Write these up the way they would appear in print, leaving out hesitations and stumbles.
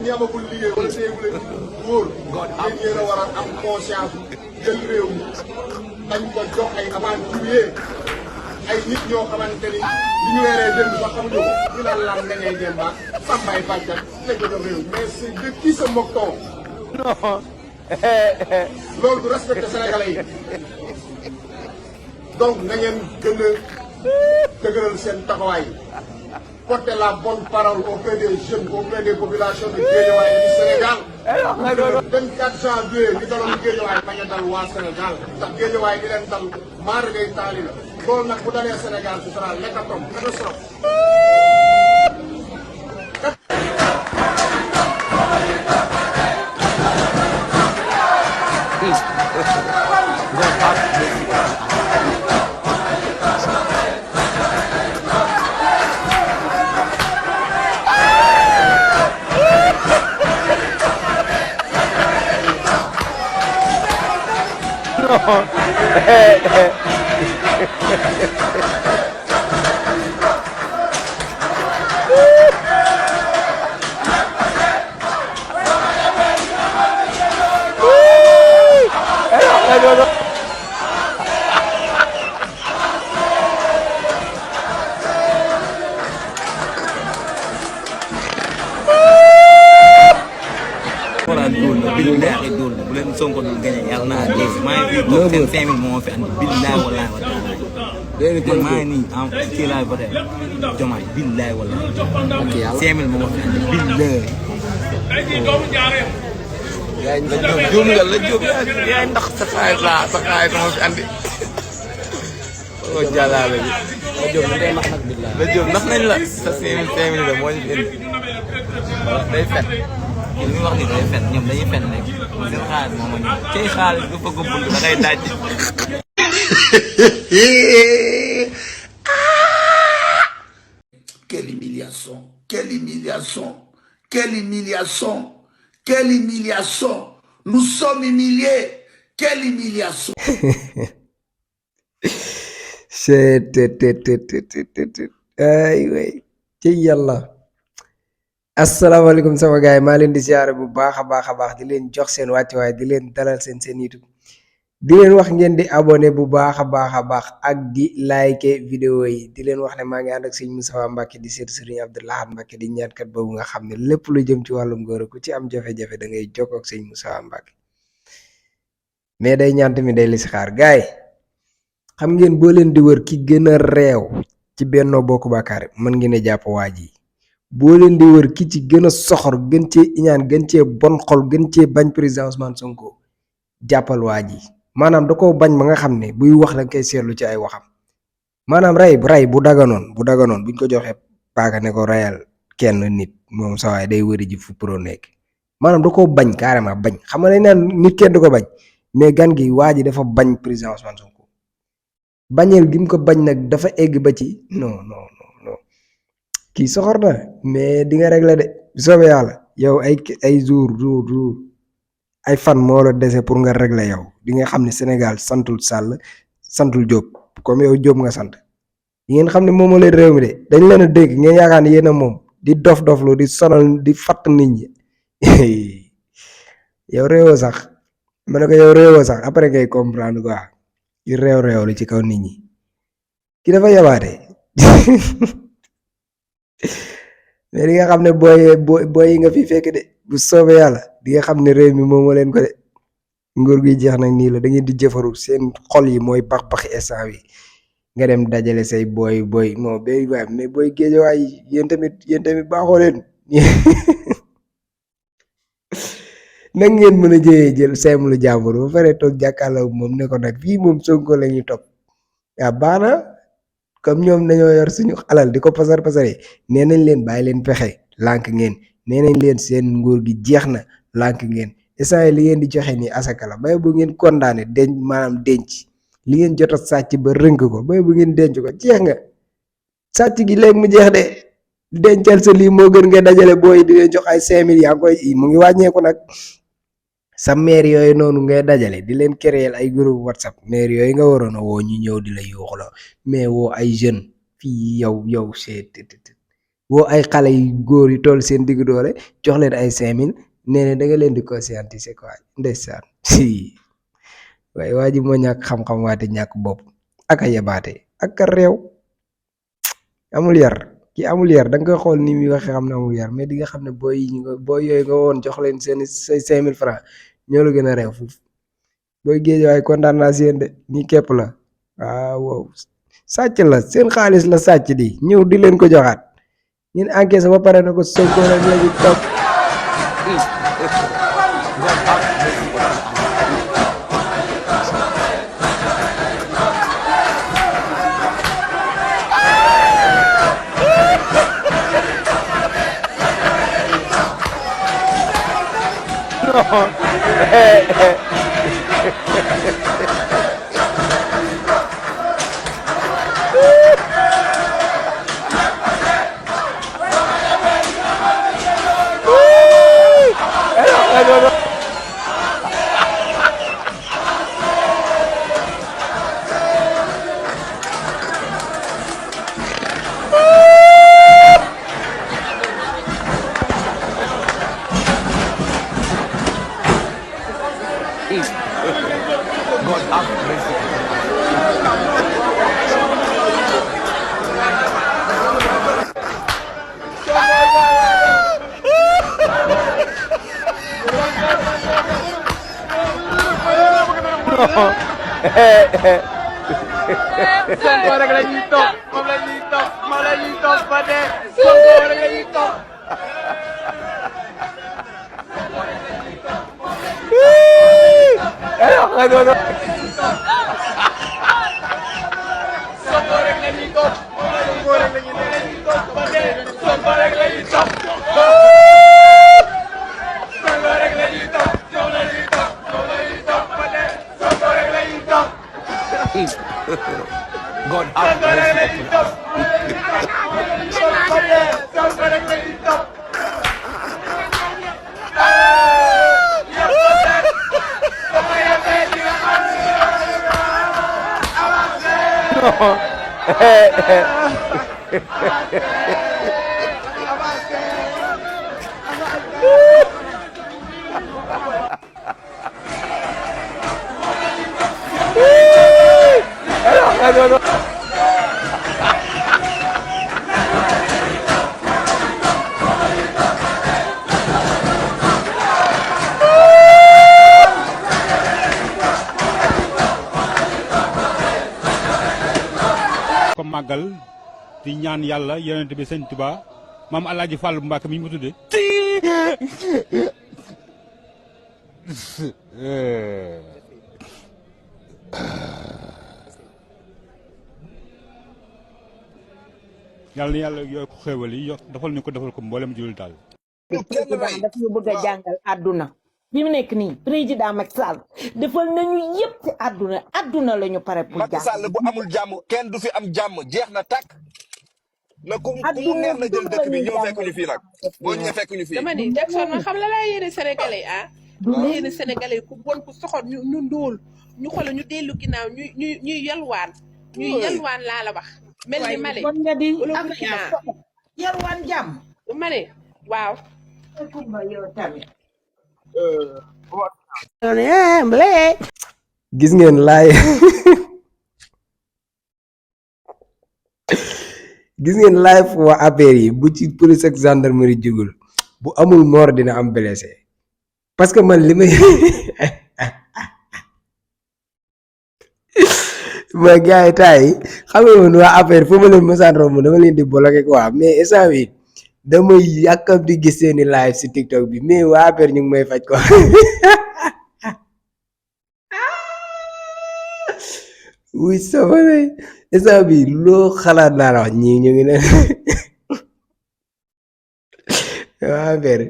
ñi amagul liggéey wala téyewu leen wóor yéen yéen a war a am conscience jël réew mi dañ ko jox ay aventurier ay nit ñoo xamante ni li ñu weeree dënd sax xamuñu ko ñu naan laan Ndeye Demba Sambay Bàccal lañ ko jox réew mais c'est de qui se moque-t-on loolu du respecté Sénégalais yi donc na ngeen gën a dëgëral seen taxawaay porter la bonne parole auprès des jeunes auprès des populations de Guédiawaye et du Sénégal. 24 janvier li daloon Guédiawaye bañ a dal waa Sénégal ndax Guédiawaye di leen dal maar ngay taali la loolu nag bu dalee Sénégal ce sera l'hécatombe catastrophe. billahi dul bu leen Sonko dul gagné yàlla naa dee maa ngi fi toog seen 5000 moo fi andi billahi wallahi wa taala maa ngi nii am kii laay voté Diomaye billahi wallahi 5000 moo fi andi billahi la jóob yaay ndax sa xaay la sa xaay moo fi andi o jàllale bi la jóob day nax nag billahi la jóob nax nañ la sa 5000 la moo ñu fi indi day fet li ñu wax ni day fen ñoom dañuy fen rek seen xaalis moom ak ñoom cay xaalis du bëgg bunt da ngay daj. Quelle humiliation, quelle humiliation, quelle humiliation, quelle humiliation. Nous sommes humiliés, quelle humiliation. ay way ci yàlla. asalaamaaleykum sama gaay maa leen di siyaare bu baax a baax di leen jox seen wàccuwaay di leen dalal seen YouTube di leen wax ngeen di abonné bu baax a baax ak di like vidéo yi di leen wax ne maa ngi ànd ak sëñ Moustapha Mbacke di seet Serigne Abdou Lahad Mbacke di ñaankat boobu nga xam ne lépp lu jëm ci wàllum góor ku ci am jafe-jafe da ngay jokkoo ak sëñ Moustapha Mbacke mais day ñaan tamit day listixaar gaay xam ngeen boo leen di wër ki gën a réew ci Benno Bokk Yaakaar mën ngeen a jàpp waa ji boo leen di wër ki ci gën a soxor gën cee iñaan gën cee bon xol gën cee bañ président Ousmane Sonko jàppal waa ji maanaam da koo bañ ba nga xam ne buy wax da nga koy seetlu ci ay waxam maanaam ray bu daganoon buñ ko joxee paaka ne ko rayal kenn nit moom sawaay day wëri ji fu pro nekk maanaam da koo bañ carrément bañ xam nga dañ naan nit kenn du ko bañ mais gan gi waa ji dafa bañ président Ousmane Sonko bañeel gi mu ko bañ nag dafa egg ba ci non kii soxor na mais di nga régler de soobee yàlla yow ay jour ay fan moo la dese pour nga régler yow di nga xam ne Sénégal santul Sall santul Diop comme yow Diop nga sant yi ngeen xam ne moom moo leen réew mi de dañ leen a dégg ngeen yaakaar ne yéen a moom di dof-doflu di sonal di fatt nit ñi yow réewoo sax ma ne ko yow réewoo sax après ngay comprendre quoi yi réew li ci kaw nit ñi ki dafa yabaate mais di nga xam ne booy yi nga fi fekk de bu soobee yàlla di nga xam ne réew mi moom moo leen ko de nguur gi jeex nag nii la da ngeen di jëfaru seen xol yi mooy bax instant wi nga dem dajale say booy non bay waay mais booy Géejawaay yéen tamit baaxoo leen nag ngeen mën a jël seemlu jàmbur ba pare toog jàkkaarloo moom ne ko nag fii moom Sonko la ñuy topp yaa baax na comme ñoom dañoo yor suñu alal di ko pasare nee nañ leen bàyyi leen pexe lànk ngeen nee nañ leen seen nguur gi jeex na lànk ngeen instant li ngeen di joxe nii asaka la bay bu ngeen condamné denc li ngeen jot a sàcc ba rënk ko bay bu ngeen denc ko jeex nga sàcc gi léegi mu jeex de dencal sa lii moo gën nga dajale booy di leen jox ay 5000 yaa ngi koy mu ngi wàññeeku nag sa maire yooyu noonu ngay dajale di leen créer ay groupe WhatsApp maire yooyu nga waroon a woo ñu ñëw di la yuuxuloo mais woo ay jeunes fii yow c'est woo ay xale yu góor yu toll seen digg doole jox leen ay 5000 nee na da nga leen di conscientiser quoi ndeysaan si waaye waa ji moo ñàkk xam-xam waate ñàkk bopp ak a yebaate ak a réew amul yar ki amul yar da nga koy xool ni muy waxee xam ne amul yar mais di nga xam ne booy yooyu nga woon jox leen seen say 5000 francs ñoo la gën a réew foofu booy géej waaye kontaan naa si yéen de nii képp la waaw sàcc la seen xaalis la sàcc di ñëw di leen ko joxaat ñun encaissé ba pare na ko Sonko rek la ñu topp Sonko rek la ñuy topp moom la ñuy topp moom la ñuy topp ba dee Sonko rek la ñuy topp. Sonko rek la ñuy topp Sonko rek la ñuy topp ba dee Sonko rek la ñuy topp. Sonko rek la ñuy topp Sonko la ñuy topp Sonko la ñuy topp ba dee Sonko rek la ñuy topp. God have mercy. Sonko rek la ñuy topp. ko màggal di ñaan yàlla yonent bi sëñ Tuba maam Alaaji Fàllu Mbàkke mi mu tudde yàlla na yàlla yokk xéewal yi defal ñu ko defal ko mboolem jullit daal. président daf ñu bëgg a jàngal àdduna bi mu nekk nii président Macky Sall defal nañu yëpp ci àdduna la ñu pare pour Macky Sall bu amul jàmm kenn du fi am jàmm jeex na tàkk na ku mu neex na jël dëkk bi ñëw fekk ñu fii nag boo ñëwee fekk ñu fii. dama ni Jackson ma xam la laa yéene sénégalais yéene sénégalais ku bon ku soxor ñu ndóol ñu xool ñu dellu ginnaaw ñuy yalwaan laa la wax. mel ni Mali nga di wala ak Burkina yalwaan jàmm ma ne waaw. kumba yow tamit gis ngeen laay gis ngeen laay waa APR yi bu ci police ak gendarmerie jugul bu amul mort dina am blessé parce que man li may ma gars yi taay xam nga woon waa APR foo ma leen mësaan romb dama leen di bloqué quoi mais instant bi damay yàkkam di gis seeni live si TikTok bi mais waa APR ñu ngi may faj quoi wuy sama lay instant bi loo xalaat laa la wax ñii ñu ngi ne waa APR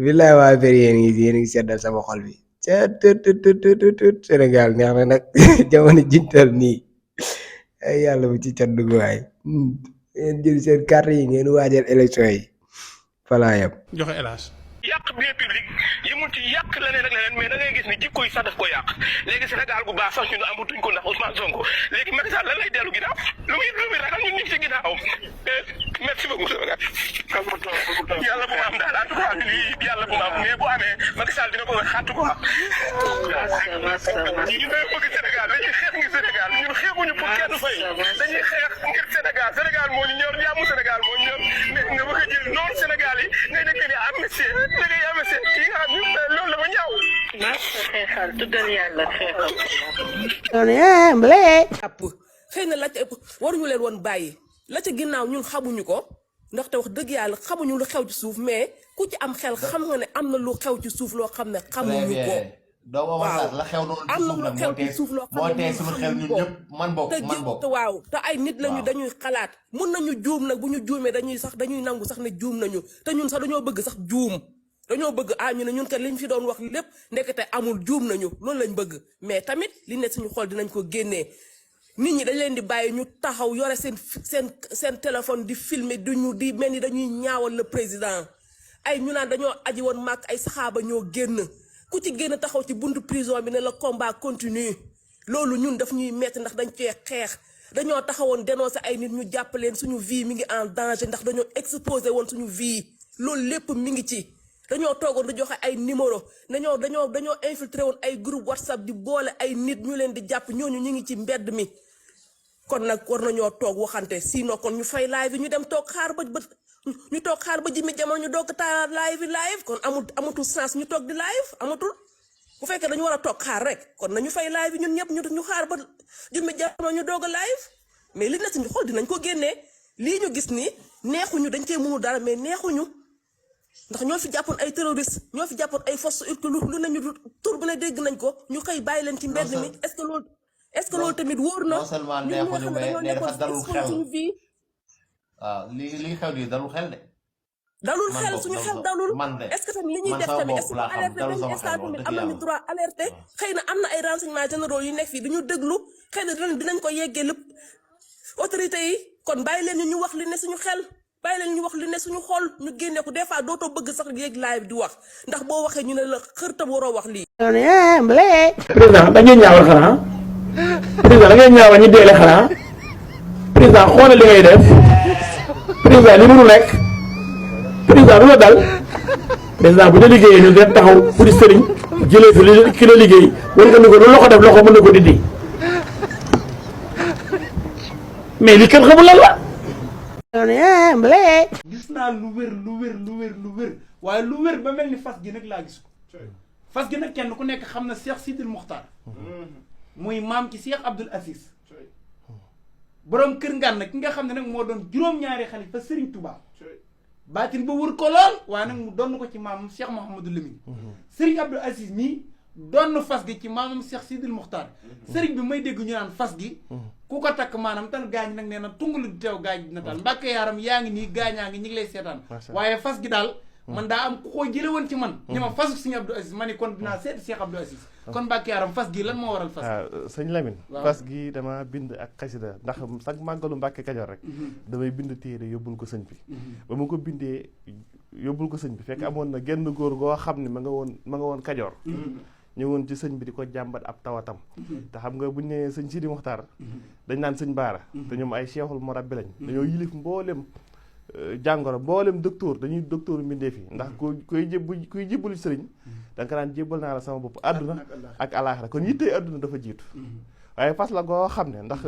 billaay waa APR yéen ngi seddal sama xol bi ca tut Sénégal neex na nag jamono jintal nii ay yàlla bu ci cat dugg waay ngeen jël seen carte yi ngeen waajal élection yi falaa yam joxe hélas. yàq bien public yëmul ci yàq leneen ak leneen mais da ngay gis ni jikko yi sax daf ko yàq léegi Sénégal gu baax sax ñun amatuñ ko ndax Ousmane Sonko léegi Macky Sall lan lay dellu ginnaaw lu muy ragal ñun ñu ngi ci ginnaaw merci beaucoup sama gars yàlla bu ma am daal en tout cas lii yàlla bu ma am mais bu amee Macky Sall dina ko wax xàtt ko ñu bëgg Sénégal dañuy xeex ngir Sénégal ñun xeexuñu pour kenn fay dañuy xeex ngir Sénégal Sénégal moo ñu ñor jàmm Sénégal moo ñu ñor mais nga bëgg a jël noonu Sénégal yi ngay nekk ni amnistie da ngay amnistie kii nga xam loolu dafa ñaaw xeexal tuddal yàlla xeexal xëy na la ca ëpp waruñu leen woon bàyyi la ca ginnaaw ñun xamuñu ko ndaxte wax dëgg yàlla xamuñu lu xew ci suuf mais ku ci am xel xam nga ne am na lu xew ci suuf loo xam ne xamuñu ko. waaw la xew noonu am na lu xew ci suuf loo xam ne xamuñu ko man bokk waaw te ay nit lañu dañuy xalaat mun nañu juum nag bu ñu juumee dañuy nangu sax ne juum nañu te ñun sax dañoo bëgg sax juum dañoo bëgg ñu ne ñun kat liñ fi doon wax lépp ndekete amul juum nañu loolu lañ bëgg mais tamit li ne suñu xol dinañ ko génnee. nit ñi dañ leen di bàyyi ñu taxaw yore seen téléphone di filmer di mel ni dañuy ñaawal le président ay ñu naan dañoo aji woon màkk ay saxaaba ñoo génn ku ci génn taxaw ci buntu prison bi ne le combat continue loolu ñun daf ñuy metti ndax dañ cee xeex dañoo taxawoon dénoncer ay nit ñu jàpp leen suñu vie mi ngi en danger ndax dañoo exposé woon suñu vie loolu lépp mi ngi ci dañoo toogoon di joxe ay numéro dañoo infiltré woon ay groupe WhatsApp di boole ay nit ñu leen di jàpp ñooñu ñu ngi ci mbedd mi kon nag war nañoo toog waxante sinon kon ñu fay live yi ñu dem toog xaar ba jimi jamono ñu doog taalaat live kon amatul sens ñu toog di live amatul bu fekkee dañu war a toog xaar rek kon nañu fay live yi ñun ñëpp ñu xaar ba jimi jamono ñu doog a live mais li na suñu xol dinañ ko génnee lii ñu gis ni neexuñu dañ cee mënul dara mais neexuñu ndax ñoo fi jàppoon ay terroriste ñoo fi jàppoon ay force lu nañu tur bu ne dégg nañ ko ñu xëy bàyyi leen ci mbedd mi est-ce que loolu tamit wóor na. non seulement neexuñu mais dafa dalul xel waaw li xew di dalul xel de. dalul xel suñu xel dalul. est-ce que tamit li ñuy def tamit est-ce que alerté benn instant tamit am nañu droit alerté xëy na am na ay renseignements généraux yu nekk fii dañu déglu xëy na dinañ ko yeggee lépp autorités yi kon bàyyi leen ñu wax li ne suñu xel. bàyyi leen ñu wax li ne suñu xol ñu génne ko des fois dootoo bëgg sax yéeg live di wax ndax boo waxee ñu ne la xërtam waroo wax lii. président dañuy ñaawal xanaa président da ngay ñaawal ñu deele xanaa président xoolal li ngay def président li mënu nekk président du la dal président bu ñu liggéeyee ñu def taxaw pour sëriñ jëlee fi ki la liggéey war nga ni ko lu loxo def loxo mën na ko dindi mais li kenn xamul lan la. gis naa lu wér waaye lu wér ba mel ni fas gi nag laa gis ko fas gi nag kenn ku nekk xam na Cheikh Sidil Muxtaar muy maam ci Cheikh Abdoul Aziz borom kër Ngànn ki nga xam ne nag moo doon juróom-ñaari xalifa Serigne Touba baatin ba wër ko lool waaye nag mu donn ko ci maamam Cheikh Mouhamadou Lamine Serigne Abdoul Aziz nii donn fas gi ci maamam Cheikh Sidil Muxtaar Serigne bi may dégg ñu naan fas gi ku ko takk maanaam tan gaañ nag nee na tungulu di teew gaañ na taal mbàkke yaaram yaa ngi nii gaañaa ngi ñi ngi lay seetaan waaye fas gi daal man daa am ku ko jële woon ci man ni ma fasu Serigne Abdoul Aziz ma ni kon dinaa seeti Cheikh Abdoul Aziz kon mbàkke yaaram fas gi lan moo waral fas sëñ Lamine fas gi dama bind ak xasida ndax sax màggalu Mbàkke Kajoor rek damay bind téere yóbbul ko sëñ bi ba ma ko bindee yóbbul ko sëñ bi fekk amoon na genn góor goo xam ne ma nga woon Kajoor ñëwoon ci sëñ bi di ko jàmbat ab tawatam te xam nga buñ ne sëñ Sidi Muxtaar dañ naan sëñ Baara te ñoom ay cheikhul murabbi lañ dañoo yilif mboolem jàngoro mboolem docteur dañuy docteur mbindee fi ndax kuy jébbalu sëriñ da nga ko daan jébbal naa la sama bopp àdduna ak alaaxira kon yittee àdduna dafa jiitu waaye fas la goo xam ne ndax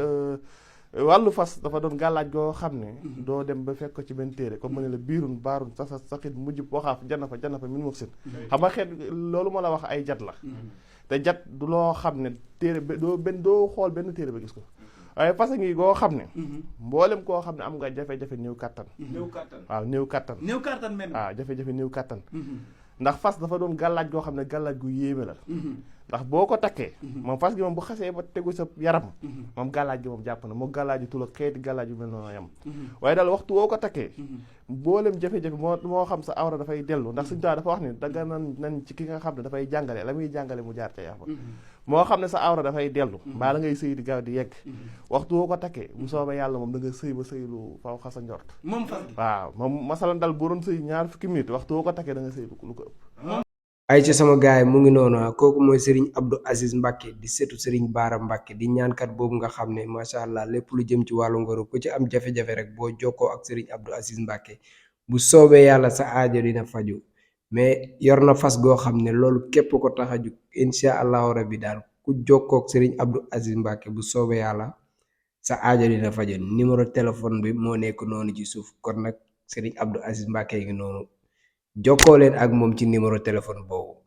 wàllu fas dafa doon gàllaaj goo xam ne doo dem ba fekk ko ci benn téere comme ma ne la biirun baarun saxit mujjub waxaaf janna fa min muksin xam nga xeet loolu ma la wax ay jat la te jat du loo xam ne téere doo xool benn téere ba gis ko waaye fas ngi goo xam ne mboolem koo xam ne am nga jafe-jafe néew kattan waaw néew kattan waaw jafe-jafe néew kattan ndax fas dafa doon gàllaaj goo xam ne gàllaaj gu yéeme la ndax boo ko takkee moom fas gi moom bu xasee ba tegu sa yaram moom gàllaaj gi moom jàpp na moo gàllaaj tul ak xeeti gàllaaj yu mel noonu yam waaye daal waxtu woo ko takkee mboolem jafe-jafe moo xam sa awra dafay dellu ndax suñu taa dafa wax ne danga nan ci ki nga xam ne dafay jàngale la muy jàngale mu jaar ca yàlla moo xam ne sa awra dafay dellu mbaa la ngay sëy di gaaw di yegg waxtu woo ko takkee bu soobee yàlla moom da nga sëy ba sëy lu faw xasa njort moom fas waaw moom masalan dal boo doon sëy 20 minutes waxtu woo ko takkee da nga sëy lu ko ëpp ay ci sama gaay mu ngi noonu kooku mooy Serigne Abdou Aziz Mbacke di setu Serigne Bara Mbacke di ñaankat boobu nga xam ne macha allah lépp lu jëm ci wàllu ngoro ku ci am jafe-jafe rek boo jokkoo ak Serigne Abdou Aziz Mbacke bu soobee yàlla sa aajo dina faju mais yor na fas goo xam ne loolu képp ko tax a jug incha allahu rabbi daal ku jokkoo ak Serigne Abdou Aziz Mbacke bu soobee yàlla sa aajo dina faju numéro téléphone bi moo nekk noonu ci suuf kon nag Serigne Abdou Aziz Mbacke ngi noonu jokkoo leen ak moom ci numéro téléphone boobu.